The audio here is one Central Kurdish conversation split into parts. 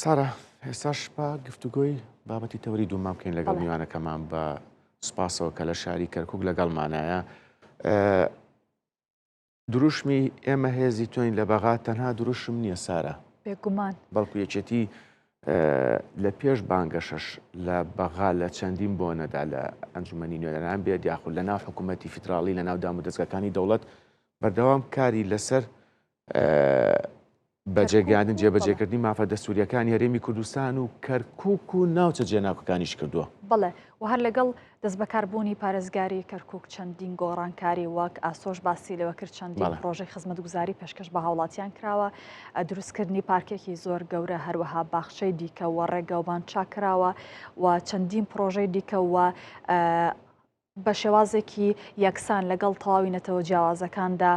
سارا ئێستاش با گفتوگۆی بابەتی تەوەری دوومان بکەین لەگەڵ میوانەکەمان بە سوپاسەوە کە لە شاری کەرکک لەگەڵمانایە. دروشمی ئێمە هێزی تۆین لە بەغا تەنها دروشم نییە سارا. بێگومان. بەڵکو یەکێتی لە پێش بانگەشەش لە بەغا لە چەندین بۆنەدا لە ئەنجومەنی نوێنەران بێت یاخود لە ناو حکوومەتی فیدراڵی لە ناو دامودەزگاکانی دەوڵەت بەردەوام کاری لەسەر بەجێگەیاندن جێبەجێکردنی مافە دەستوریەکانی هەرێمی کوردستان و کەرکک و ناوچە جێناکەکانیش کردووە. بەڵێ و هەر لەگەڵ دەستبەکاربوونی پارێزگاری کەرکک چەندین گۆڕانکاری وەک ئاسۆش باسی لەوە کرد چەندین پرۆژەی خزمەتگوزاری پێشکەش بە هاوڵاتیان کراوە دروستکردنی پارکێکی زۆر گەورە هەروەها باخچەی دیکە و ڕێگەوبان چاکراوە و چەندین پرۆژەی دیکە و بە شێوازێکی یەکسان لەگەڵ تەواوی نەتەوە جیاوازەکاندا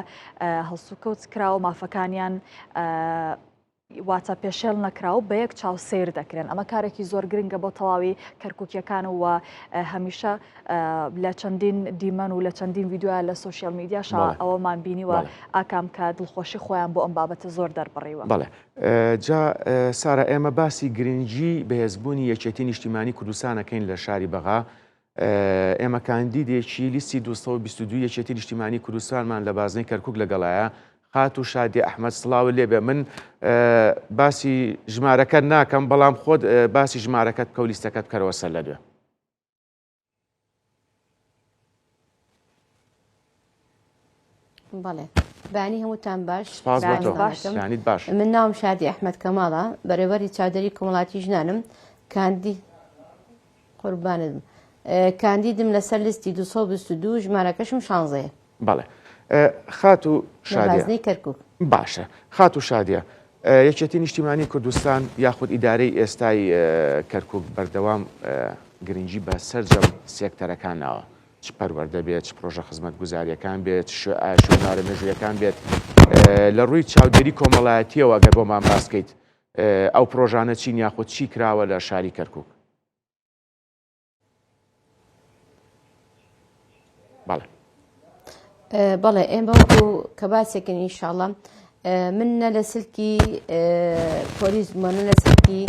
هەڵسوکەوت کراوە مافەکانیان واتە پێشێل نەکراو بە یەک چاو سیر دەکرێن ئەمە کارێکی زۆر گرنگە بۆ تەواوی کەرککیەکان و هەمیشە لە چەندین دیمەن و لە چەندین ڤیدیۆ لە سوسیال میدیاشا ئەوەمان بینیوە ئاکام کە دڵخۆشی خۆیان بۆ ئەم بابەتە زۆر دەربڕیوە. بەڵێ جا سارا ئێمە باسی گرنگی بەهێزبوونی یەکێتی نیشتیمانی کوردستانەکەین لە شاری بەغا ئێمە کاندیدێکی لیستی 222 یەکێتی نیشتیمانی کوردستانمان لە بازنەی کەرکک لەگەڵایە خاتوو شادی ئەحمەد سڵاوت لێبێ من باسی ژمارەکەت ناکەم بەڵام خۆت باسی ژمارەکەت بکە و لیستەکەت بکەرەوە سەر لە دوێ. بەڵێ بانی هەمووتان باش سپاس بۆ تۆ بانیت باش من ناوم شادی ئەحمەد کەماڵە بەرێوەری چاودێری کۆمەڵاتی ژنانم کاندی قوربانت بم کاندیدم لەسەر لیستی 222 ژمارەکەشم شانزەیە. بەڵێ خاتوو شادیە. لە بازنەی کەرکوک. باشە خاتوو شادیە یەکێتی نیشتیمانی کوردستان یاخود ئیدارەی ئێستای کەرکوک بەردەوام گرنگی بە سەرجەم سێکتەرەکان ناوە چ پەروەردە بێت چ پرۆژە خزمەتگوزاریەکان بێت شوێنەوارە مێژوویەکان بێت لە ڕووی چاودێری کۆمەڵایەتیەوە گەر بۆمان باس بکەیت ئەو پرۆژانە چین یاخود چی کراوە لە شاری کەرکک؟ بەڵێ. بەڵێ ئێمە وەکو کە باسێکن ئینشاڵە من نە لە سلکی پۆلیس بوومە نە لە سلکی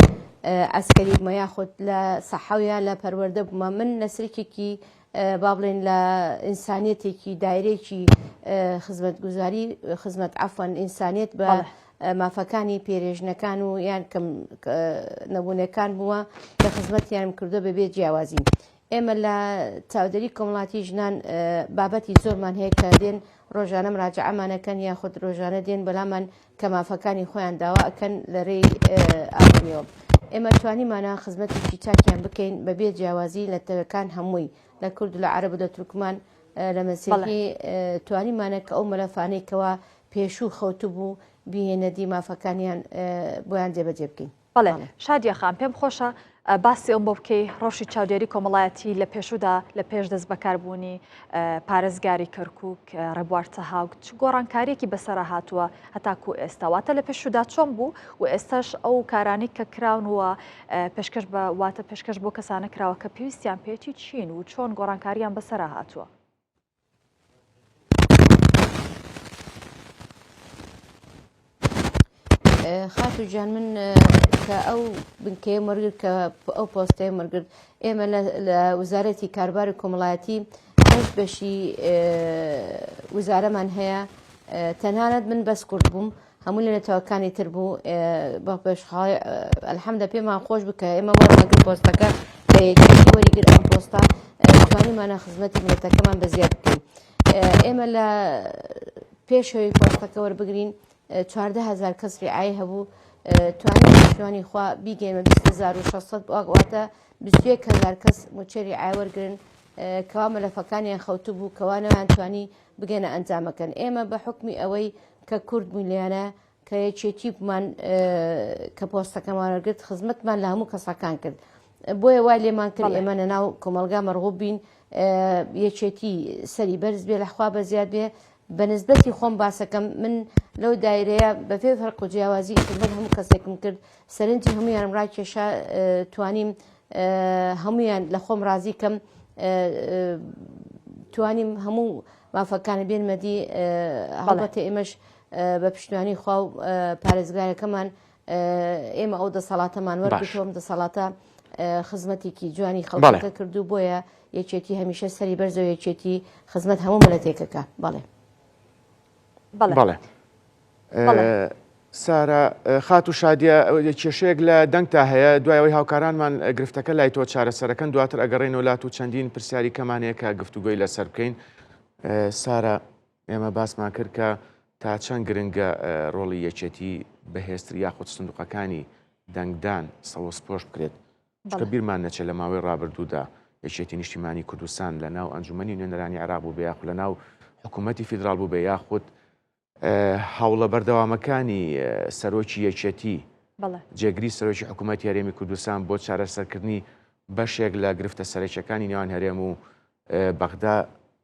ئەسکەری بوومە یاخود لە سەحەویا لە پەروەردە بوومە من لە سلکێکی با بڵێن لە ئینسانیەتێکی دایرێکی خزمەتگوزاری خزمەت عفوان ئینسانیت بە مافەکانی پێرێژنەکان و یان کەم نەبوونەکان بووە کە خزمەتیانم کردو بەبێ جیاوازی ئێمە لە چاودێری کۆمەڵاتی ژنان بابەتی زۆرمان هەیە کە دێن ڕۆژانە مراجعەمانەکەن یاخود ڕۆژانە دێن بەلامان کە مافەکانی خۆیان داوا ئەکەن لە رێی ئاوەنیەوە. ئێمە توانیمانە خزمەتێکی چاکیان بکەین بە بێ جیاوازی نەتەوەکان هەمووی لە کورد و لە عەرەب و لە تورکمان لە مەسیحی توانیمانە کە ئەو مەلەفانەی کەوا پێشوو خەوتبوو بیهێنە دی مافەکانیان بۆیان جێبەجێ بکەین. بەڵێ شادیە خان پێم خۆشە باسی ئەوم بۆ بکەی ڕەوشی چاودێری کۆمەڵایەتی لە پێشودا لە پێش دەست بەکاربوونی پارێزگاری کەرکک ڕێبوار تەهاوک چ گۆڕانکاریەکی بەسەرا هاتووە هەتاکو ئێستا واتە لە پێشودا چۆن بوو و ئێستاش ئەو کارانی کە کراون و پێشکەش بە واتە پێشکەش بۆ کەسانە کراوە کە پێویستیان پێێتی چین و چۆن گۆڕانکاریان بەسەرا هاتووە. خاتو جان من کە ئەو بنکەیە وەرگرت کە ئەو پۆستەیە وەرگرت ئێمە لە وزارەتی کاروباری کۆمەڵایەتی هەشت بەشی وزارەمان هەیە تەنانەت من بەس کورد بووم هەموو لە نەتەوەکانی تر بوو بە پێشخای ئەلحەمدە پێمان خۆش بکە ئێمە وەرمەگر پۆستەکە بە یەکێتی وەریگر ئەم پۆستە توانیمانە خزمەتی میللەتەکەمان بە زیاد بکەین ئێمە لە پێشەوەی پۆستەکە وەربگرین 14هزار کەس ریعای هەبوو توانی پشتیوانی خوا بیگەینە 2600 واتە 21هزار کەس موچەی ریعای وەرگن کەوا مەلەفەکانیان خەوتبوو کەوا نەیانتوانی بگەنە ئەنجامەکەن ئێمە بە حوکمی ئەوەی کە کورد بووین لێیانە کە یەکێتی بوومان کە پۆستەکەمان وەرگرت خزمەتمان لە هەموو کەسەکان کرد بۆیە وای لێمان کرد ئێمە لە ناو کۆمەڵگا مەرغوب بین یەکێتی سەری بەرز بێ لەخوا بە زیاد بێ بە نسبەتی خۆم باسەکەم من لەو دایرەیە بەپێ فەرق و جیاوازی خزمەت هەموو کەسێکم کرد سەرنجی هەمویانم ڕاکێشا توانیم هەمویان لە خۆم ڕازی کەم توانیم هەموو مافەکانی بێنمە دی هەڵبەتە ئێمەش بە پشتیوانی خوا و پارێزگارەکەمان. ئێمە ئەو دەسەڵاتەمان وەرگرتووە ئەم دەسەڵاتە خزمەتێکی جوانی خەڵکەکە کردو بۆیە یەکێتی هەمیشە سەری بەرزە و یەکێتی خزمەت هەموو ملەتێکەکە بەڵێ. بەڵێ. سارا خاتوو شادیە کێشەیەک لە دەنگتا هەیە دوای ئەوەی هاوکارانمان گرفتەکە لای تۆ چارەسەرەکەن دواتر ئەگەڕێنەوە لات و چەندین پرسیاری کەمان هەیە کە گفتوگۆی لەسەر بکەین سارا ئێمە باسمان کرد کە تا چەند گرنگە ڕۆڵی یەکێتی بەهێزتر یاخود سندوقەکانی دەنگدان سەوزپۆش بکرێت چونکە بیرمان نەچێت لە ماوەی ڕابردوودا یەکێتی نیشتیمانی کوردستان لە ناو ئەنجومەنی نوێنەرانی عێراق بووبێ یاخود لە ناو حکوومەتی فیدراڵ بووبێ یاخود هەوڵە بەردەوامەکانی سەرۆکی یەکێتی جێگری سەرۆکی حکوومەتی هەرێمی کوردستان بۆ چارەسەرکردنی بەشێک لە گرفتە سەرەکیەکانی نێوان هەرێم و بەغدا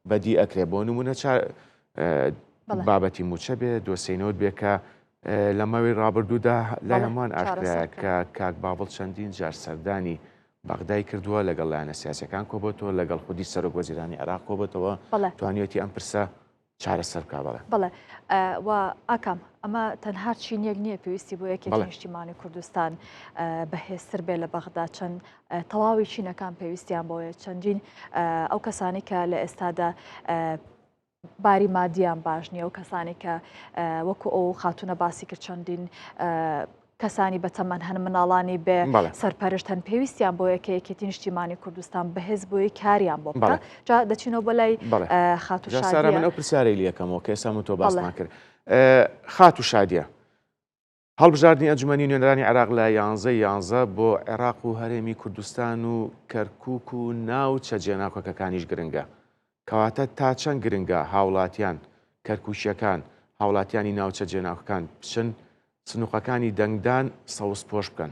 بەدی ئەکرێ بۆ نمونە بابەتی موچە بێ دۆسیەی نەوت بێ کە لە ماوەی ڕابردوودا لای هەمووان ئاشکرایە کە کاک باڤڵ چەندین جار سەردانی بەغدای کردووە لەگەڵ لایەنە سیاسەکان کۆبەتەوە لەگەڵ خودی سەرۆک وەزیرانی عێراق کۆبەتەوە توانیوەتی ئەم پرسە چارەسەر بکا بەڵێ. بەڵێ و ئاکام ئەمە تەنها چینێک نییە پێویستی بۆ یەکێتی نیشتیمانی کوردستان بەهێزتر بێ لە بەغدا چەند تەواوی چینەکان پێویستیان بۆیە چەندین ئەو کەسانی کە لە ئێستادا باری مادیان باش نییە و کەسانی کە وەکو ئەو خاتونە باسی کرد چەندین کەسانی بەتەمەن هەن مناڵانی بێ سەرپەرشت هەن پێویستیان بۆیە کە یەکێتی نیشتیمانی کوردستان بەهێز بۆی کاریان بۆ بکە جا دەچینەوە بۆ لای خاتوو شادیە من ئەو پرسیارەی لەکەمەوە کە ئێستا من تۆ باسمان کرد خاتوو شادیە هەڵبژاردنی ئەنجومەنی نوێنەرانی عێراق لە یانزەی یانزە بۆ عێراق و هەرێمی کوردستان و کەرکوک و ناوچە جێناکۆکەکانیش گرنگە کەواتە تا چەند گرنگە هاوڵاتیان، کەرکوکییەکان، هاوڵاتیانی ناوچە جێناکۆکان بچن سنوقەکانی دەنگدان سەوزپۆش بکەن؟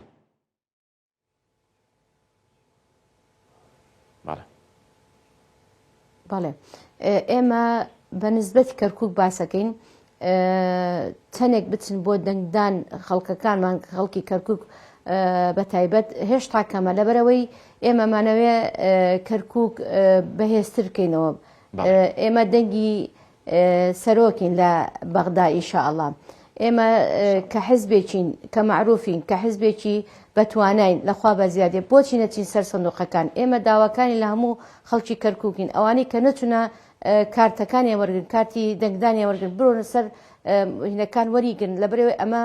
بەڵێ. بەڵێ ئێمە بە نسبەت کەرکک باسەکەین چەندێک بچن بۆ دەنگدان خەڵکەکانمان خەڵکی کەرکک بە تایبەت هێشتا کەمە لەبەرەوەی ئێمەمانەوێ کەرکک بەهێزتر بکەینەوە ئێمە دەنگی سەرۆکین لە بەغدا ئیشاءاللە ئێمە کە حزبێکین کە مەعروفین کە حزبێکی بەتوانین لەخوا بە زیادێ بۆچی نەچین سەر سندوقەکان ئێمە داواکانی لە هەموو خەڵکی کەرکوکین ئەوانەی کە نەچونە کارتەکانیان وەرگن کارتی دەنگدانیان وەرگن برۆنە سەر هینەکان وەریگرن لەبەرەوەی ئەمە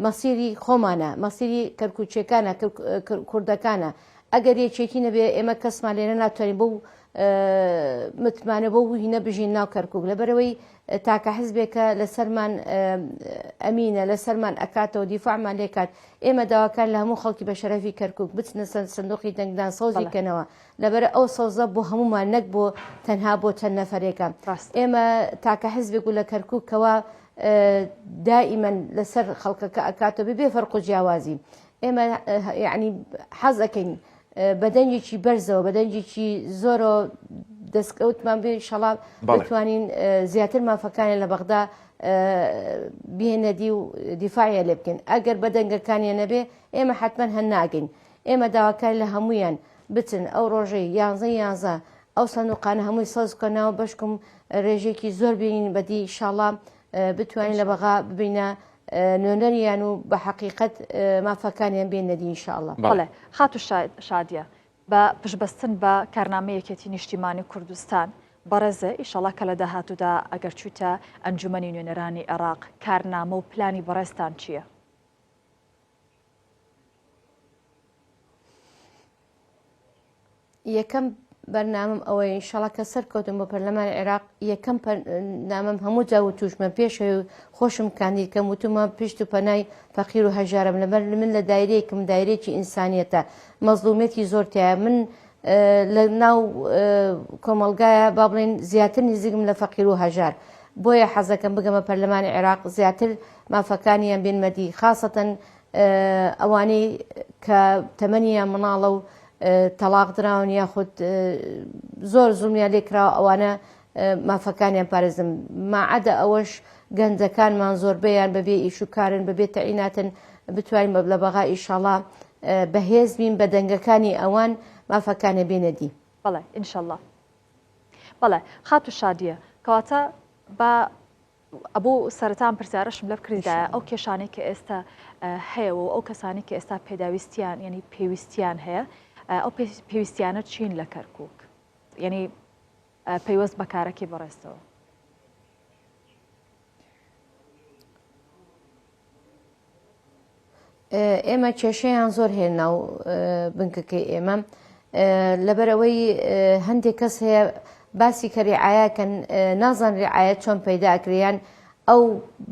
مەسیری خۆمانە مەسیری کەرکوچیەکانە کوردەکانە ئەگەر یەکێتی نەبێ ئێمە کەسمان لێرە ناتوانین بۆ متمانە بۆ هینە بژین ناو کەرکک لەبەرەوەی تاکە حزبێکە لەسەرمان ئەمینە لەسەرمان ئەکاتەوە دیفاعمان لێکات ئێمە داواکار لە هەموو خەڵکی بە شەرەفی کەرکک بچنە سەر سندوقی دەنگدان سەوزی کەنەوە لەبەر ئەو سەوزە بۆ هەمومان نەک بۆ تەنها بۆ چەند نەفرێکە ئێمە تاکە حزبێک و لە کەرکک کەوا دائیمەن لەسەر خەڵکەکە ئەکاتەوە بێ فەرق و جیاوازی ئێمە یعنی حەز ئەەکەین بە دەنگێکی بەرزەوە بە دەنگێکی زۆرەوە دەستکەوتمان بێ شەڵا بتوانین زیاتر مافەکانیان لە بەغدا بهێنەدی و دیفاعیان لێ بکەین ئەگەر بە دەنگەکانیان نەبێ ئێمە حتمما هەر ناگەین ئێمە داواکاری لە هەمویان بچن ئەو ڕۆژەی یانزە یانزە ئەو سندوقانە هەمووی سەوز بکەنەوە بەشکم ڕێژێکی زۆر بینین بەدی شاڵا بتوانین لە بەغا ببینە نوێنەریان و بە حەقیقەت مافەکانیان بێننە دی ان شاء اللە. بەڵێ خاتوو شادیە بە پشتبەستن بە کارنامەی یەکێتی نیشتیمانی کوردستان بەڕێزە ئیشەڵا کە لە داهاتوودا ئەگەر چوویتە ئەنجومەنی نوێنەرانی عێڕاق کارنامە و پلانی بەڕێزتان چییە؟ یەکەم بەرنامەم ئەوەیە ئینشاڵا کە سەرکەوتم بۆ پەرلەمانی عێراق یەکەم نامەم هەموو جا وتوشمە پێشەوەی خۆشم کاندید کەم وتومە پشت و پەنای فەقیر و هەژارم لەبەر من لە دایرەیەکم دایرەیەکی ئینسانیەتە مەزڵومیەتی زۆر تایە من لە ناو کۆمەڵگایە با بڵێن زیاتر نزیکم لە فەقیر و هەژار بۆیە حەزەکەم بگەمە پەرلەمانی عێراق زیاتر مافەکانیان بێنمەدی خاصەتەن ئەوانەی کە تەمەنیان مناڵە و تەڵاق دراون یاخود زۆر زوڵمیان لێ کراوە ئەوانە مافەکانیان پارێزم ماعەدە ئەوەش گەنجەکانمان زۆربەیان بەبێ ئیش و کارن بەبێ تەعیناتن بتوانین بە لە بەغا ئیشەڵا بەهێز بین بە دەنگەکانی ئەوان مافەکانە بێنە دی. بەڵێ ئینشەڵا بەڵێ خاتوو شادیە کەواتە با. ئەبوو سەرەتا ئەم پرسیارەشم لە بکردایە ئەو کێشانەی کە ئێستا هەیە و ئەو کەسانی کە ئێستا پێداویستیان یعنی پێویستیان هەیە ئەو پێویستیانە چین لە کەرکک یعنی پەیوەست بە کارەکەی بەڕێزتەوە. ئێمە کێشەیان زۆر هەیە ناو بنکەکەی ئێمە لەبەرئەوەی هەندێک کەس هەیە باسی کە ریعایەکەن نازان ریعایەت چۆن پەیدا ئەکرێ یان ئەو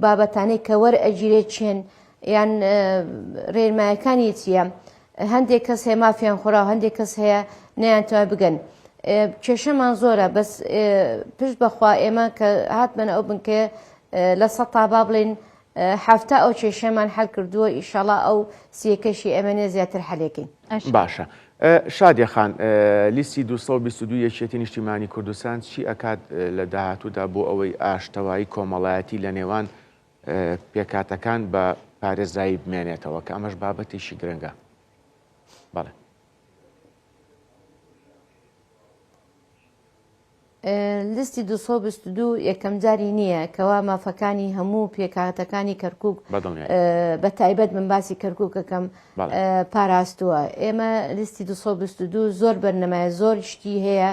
بابەتانەی کە وەرئەگیرێ چێن یان رێنمایەکانی چییە هەندێک کەس هەیە مافیان خۆرا و هەندێک کەس هەیە نەیانتوان بگەن کێشەمان زۆرە بەس پشت بەخوا ئێمە کە هاتمەنە ئەو بنکەیە لە سەتا با بڵێین 70 ئەو کێشەمان حل کردووە ئیشەڵا ئەو سیەکەشی ئەمەنێ زیاتر حلێکەین. باشە شادیە خان لیستی 222 یەکێتی نیشتیمانی کوردستان چی ئەکات لە داهاتوودا بۆ ئەوەی ئاشتەوایی کۆمەڵایەتی لە نێوان پێکهاتەکان بە پارێزرایی بمێنێتەوە کە ئەمەش بابەتێکی گرنگە بەڵێ. لیستی 222 یەکەم جاری نییە کەوا مافەکانی هەموو پێکهاتەکانی کەرکک بە تایبەت من باسی کەرککەکەم پاراستووە ئێمە لیستی 222 زۆر بەرنمایە زۆر شتی هەیە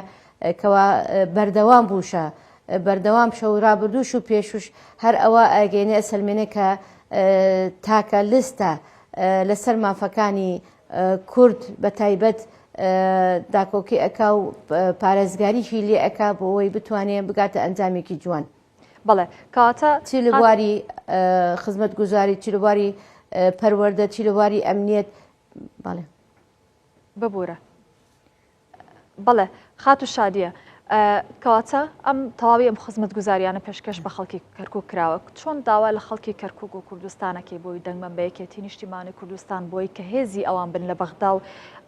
کەوا بەردەوام بووشە بەردەوام شەو رابردووش و پێشوش هەر ئەوە ئەگەینێ ئەسەلمێنێ کە تاکە لستە لەسەر مافەکانی کورد بە تایبەت داکۆکی ئەکا و پارێزگاریی لێ ئەکا بۆ ئەوەی بتوانێ بگاتە ئەنجامێکی جوان. بەڵێ کەواتە چی لە بواری خزمەتگوزاری، چی لە بواری پەروەردە، چی لە بواری ئەمنیەت. بەڵێ. ببورە. بەڵێ خاتوو شادیە، کەواتە ئەم تەواوی ئەم خزمەتگوزاریانە پێشکەش بە خەڵکی کەرکوک کراوە، چۆن داوا لە خەڵکی کەرکوک و کوردستانەکەی بۆی دەنگ بەن بە یەکێتی نیشتیمانی کوردستان بۆی کە هێزی ئەوان بن لە بەغدا و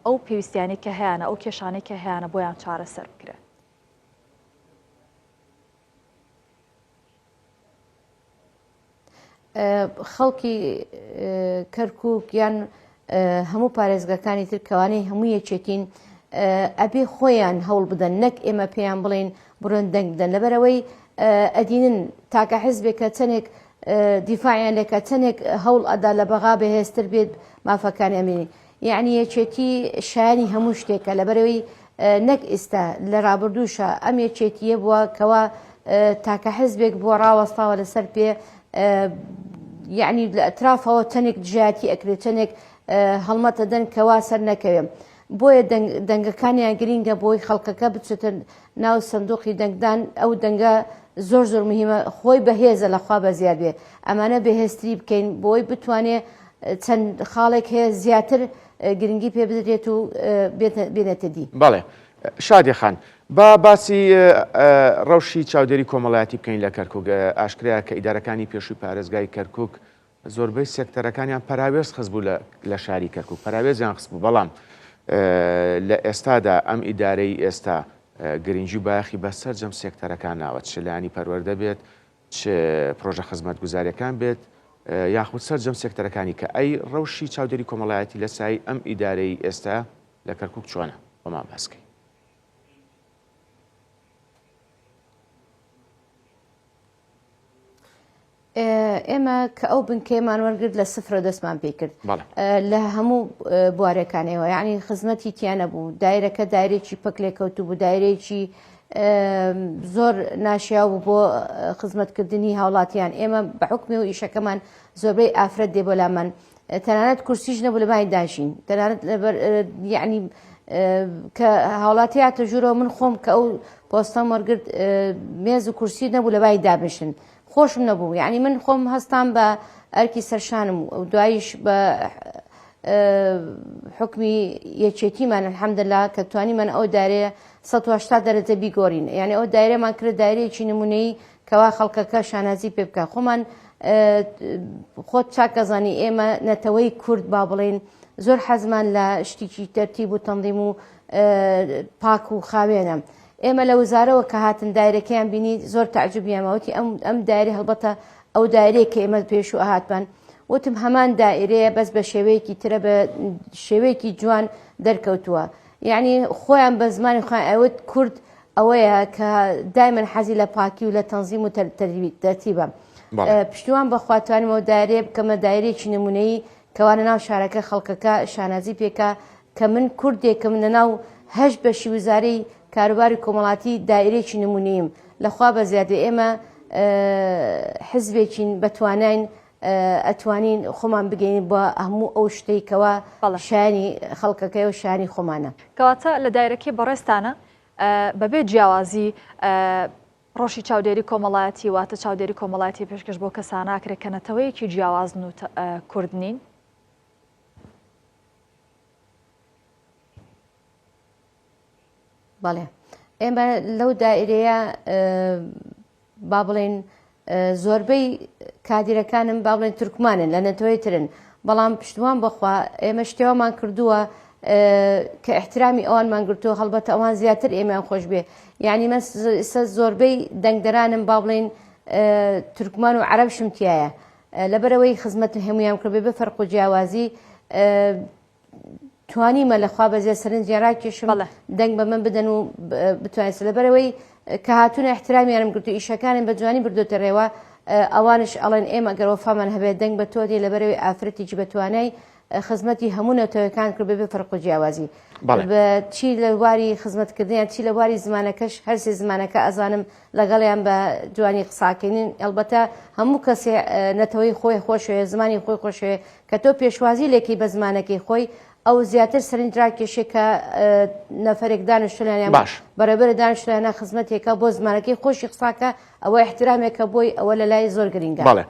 ئەو پێویستیانەی کە هەیانە ئەو کێشانەی کە هەیانە بۆیان چارەسەر بکرێت؟ خەڵکی کەرکک یان هەموو پارێزگاکانی تر کەوانەی هەموو یەکێتین ئەبێ خۆیان هەوڵ بدەن نەک ئێمە پێیان بڵین بڕۆن دەنگ بدەن لەبەرەوەی ئەدینن تاکە حزبێکە چەندێک دیفاعیان لێکە چەندێک هەوڵ ئەدا لە بەغا بەهێزتر بێت مافەکانی ئەمینی یەعنی یەکێتی شایانی هەموو شتێکە لەبەرئەوەی نەک ئیستا لە رابردووشا ئەم یەکێتییە بووە کەوا تاکە حزبێک بووە ڕاوەستاوە لەسەر پێ یەعنی لە ئەترافەوە چەندێک دژایەتی ئەکرێت چەندێک هەڵمەتە دەن کەوا سەر نەکەوێ بۆیە دەنگەکانیان گرینگە بۆی خەڵکەکە بچێتە ناو سندوقی دەنگدان ئەو دەنگە زۆر زۆر مهمە خۆی بەهێزە لەخوا بەزیاد بێ ئەمانە بەهێزتری بکەین بۆی بتوانێ چەند خاڵێک هەیە زیاتر گرنگی پێ بدرێت و بێنێتە دی. بەڵێ شادیە خان با باسی ڕەوشی چاودێری کۆمەڵایەتی بکەین لە کەرکوک ئاشکرایە کە ئیدارەکانی پێشووی پارێزگای کەرکوک زۆربەی سێکتەرەکانیان پەراوێز خستبوو لە شاری کەرکوک پەراوێزیان خستبوو بەڵام لە ئێستادا ئەم ئیدارەی ئێستا گرنگی و بایەخی بە سەرجەم سێکتەرەکان ناوە چ لایەنی پەروەردە بێت چ پرۆژە خزمەتگوزاریەکان بێت یاخود سەرجەم سێکتەرەکانی کە ئەی ڕەوشی چاودێری کۆمەڵایەتی لە سایەی ئەم ئیدارەی ئێستا لە کەرکوک چۆنە بۆمان باسکەی. ئێمە کە ئەو بنکەیەمان وەرگرت لە سفرە دەستمان پێ کرد لە هەموو بوارەکانەوە یعنی خزمەتی تیانە بوو دایرەکە دایرێکی پەک لێکەوتو بوو دایرێکی زۆر ناشیاو بوو بۆ خزمەتکردنی هاوڵاتیان ئێمە بە حکومی و ئیشەکەمان زۆربەی ئافرەت دێ بۆ لامان تەنانەت کورسیش نەبوو لە بای داشین تەنانەت لەبەر یعنی کە هاوڵاتی هاتە ژوورەوە من خۆم کە ئەو پۆستەم وەرگرت مێز و کورسی نەبوو لە بای دابنیشن خۆشم نەبوو یعنی من خۆم هەستام بە ئەرکی سەرشانم و دواییش بە حکمی یەکێتیمان الحمدلله کە توانیمان ئەو دارەیە 180 دەرەجە بیگۆرین یعنی ئەو دایرەمان کرد دایرەیەکی نمونەیی کەوا خەڵکەکە شانازی پێ بکە خۆمان خۆت چاکەزانی ئێمە نەتەوەی کورد با بڵێن زۆر حەزمان لە شتێکی تەرتیب و تەنظیم و پاک و خاوێنە ئێمە لە وزارەوە کە هاتن دایرەکەیان بینی زۆر تەعجوبیان ما وتی ئەم ئەم دایرە هەڵبەتە ئەو دایرەیە کە ئێمە پێشوو ئەهاتمان وتم هەمان دایرەیە بەس بە شێوەیەکی ترە بە شێوەیەکی جوان دەرکەوتووە یعنی خۆیان بە زمانی خۆیان ئەوت کورد ئەوەیە کە دایمەن حەزی لە پاکی و لە تەنزیم و تەرتیبە. پشتیوان بەخوا توانیم ئەو دایرەیە بکەمە دایرەیەکی نمونەیی کەوا لەناو شارەکە خەڵکەکە شانازی پێکا کە من کوردێکم لەناو هەشت بەشی وزارەی کاروباری کۆمەڵاتی دایرەیەکی نمونەییم لەخوا بەزیادێ ئێمە حزبێکین بەتواناین ئەتوانین خۆمان بگەین بە هەموو ئەو شتەی کەوا شایانی خەڵکەکەی و شایانی خۆمانە. کەواتە لە دایرەکەی بەڕێزتانە بەبێ جیاوازی ڕەوشی چاودێری کۆمەڵایەتی واتە چاودێری کۆمەڵایەتی پێشکەش بۆ کەسانە ئەکرێت کە نەتەوەیەکی جیاوازن و کورد نین؟ بەڵێ ئێمە لەو دائرەیە با بڵێن زۆربەی کادیرەکانم با بڵێن تورکمانن لە نەتەوەی ترن بەڵام پشتوان بەخوا ئێمە شتێوامان کردووە کە احترامی ئەوانمان گرتووە هەڵبەتە ئەوان زیاتر ئێمەیان خۆش بێ یعنی من ئێستا زۆربەی دەنگدەرانم با بڵێن تورکمان و عەرەبشم تایە لەبەرەوەی خزمەت هەمویان کرد بێ فەرق و جیاوازی توانیمە لە خوا بەزێ سەرنجیان ڕاکێشم دەنگ بە من بدەن و بتوانێت لەبەرەوەی کە هاتوونە احترامیانم گرت و ئیشەکانم بە جوانی بردوتە ڕێوە ئەوانش ئەڵێن ئێمە گەر وەفامان هەبێت دەنگ بە تۆ دێ لەبەرەوەی ئافرەتێکی بەتوانای خزمەتی هەموو نەتەوەکان کرد بێ فەرق و جیاوازی چی لە واری خزمەتکردنیان چی لە واری زمانەکەش هەرسێ زمانەکە ئەزانم لەگەڵیان بە جوانی قساکەین ئەلبەتە هەموو کەسێ نەتەوەی خۆی خۆشەوێ زمانی خۆی خۆشەوێ کە تۆ پێشوازی لێکەی بە زمانەکەی خۆی ئەو زیاتر سەرنج ڕاکێشێ کە نەفەرێک دانیشتولیان باش بەرەبەرە دانیشتولیانە خزمەتێکە بۆ زمانەکەی خۆشی قساکە ئەوە احترامێکە بۆی ئەوە لە لای زۆر گرنگە. بەڵێ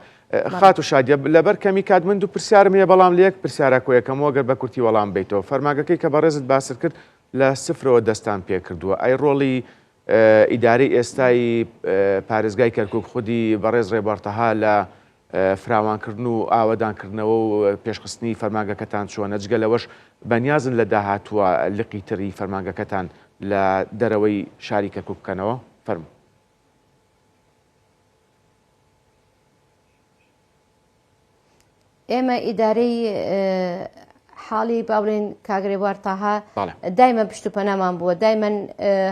خاتوو شادیە لەبەر کەمی کات من دوو پرسیارم هەیە بەڵام لە یەک پرسیارا کۆیەکەمەوە گەر بە کورتی وەڵام بەیتەوە فەرمانگەکەی کە بەڕێزت باست کرد لە سفرەوە دەستان پێکردووە ئەی ڕۆڵی ئیدارەی ئێستای پارێزگای کەرکوک خودی بەڕێز ڕێبوار تەها لە فراوانکردن و ئاوەدانکردنەوە و پێشخستنی فەرمانگەکەتان چۆنە؟ جگە لەوەش بەنیازن لە داهاتووە لقی تری فەرمانگەکەتان لە دەرەوەی شاری کەرکوک بکەنەوە؟ فەرموو. ئێمە ئیدارەی حاڵی با بڵێن کاک رێبوار تاها دایمە پشت و پەنامان بووە دایمەن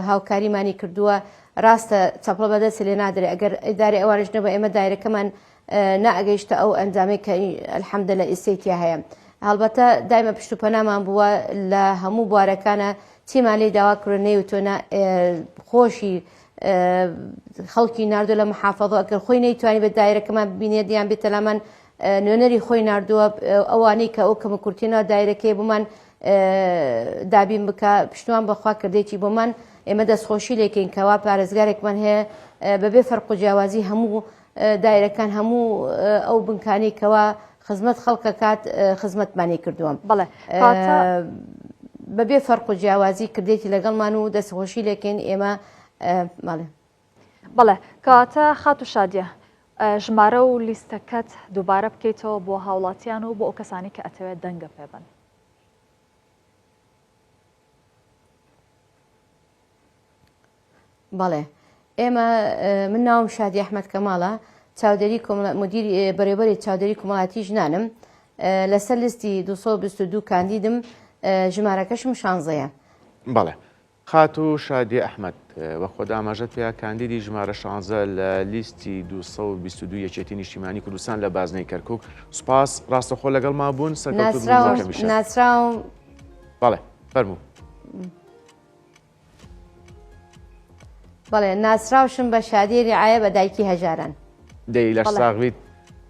هاوکاریمانی کردووە ڕاستە چەپڵە بەدەست لێ نادرێ ئەگەر ئیدارەی ئەوانش نەبوو ئێمە دایرەکەمان نائگەیشتە ئەو ئەنجامەی کە الحمد لە ئیسەی تیا هەیە هەڵبەتە دایمە پشت و پەنامان بووە لە هەموو بوارەکانە چیمان لێ داوا کردووە نەیوتۆنە خۆشی خەڵکی ناردووە لە محافظە ئەگەر خۆی نەیتوانی بە دایرەکەمان ببینێت یان بێتە لامان نوێنەری خۆی ناردووە ئەوانەی کە ئەو کەمە کورتی ناو دایرەکەی بۆمان دابین بکە پشتوان بەخوا کردێکی بۆمان ئێمە دەستخۆشی لێکەین کەوا پارێزگارێکمان هەیە بەبێ فەرق و جیاوازی هەموو دایرەکان هەموو ئەو بنکانەی کەوا خزمەت خەڵکەکات خزمەتمانی کردووە بەڵێ بەبێ فەرق و جیاوازی کردێتی لەگەڵمان و دەستخۆشی لێکەین ئێمە بەڵێ. بەڵێ کەواتە خاتوو شادیە ژمارە و لیستەکەت دووبارە بکەیتەوە بۆ هاوڵاتیان و بۆ ئەو کەسانی کە ئەتەوێت دەنگە پێ بن. بەڵێ ئێمە من ناوم شادی ئەحمد کەماڵە چاودێری مدیری بەرێبەری چاودێری کۆمەڵاتی ژنانم لەسەر لیستی 222 کاندیدم ژمارەکەشم شانزەیە. بەڵێ خاتوو شادیە ئەحمەد، وەک خۆت ئاماژەت پێیا کاندیدی ژمارە شانزە لە لیستی 222 یەکێتی نیشتیمانی کوردستان لە بازنەی کەرکوک، سوپاس ڕاستەخۆ لەگەڵمان بوون، سەرکەوتوو بن وەک هەمیشە. ناسراوم. بەڵێ فەرموو. بەڵێ ناسراوشم بە شادیە ریعایە بە دایکی هەژاران. دەی لەش ساغ بیت.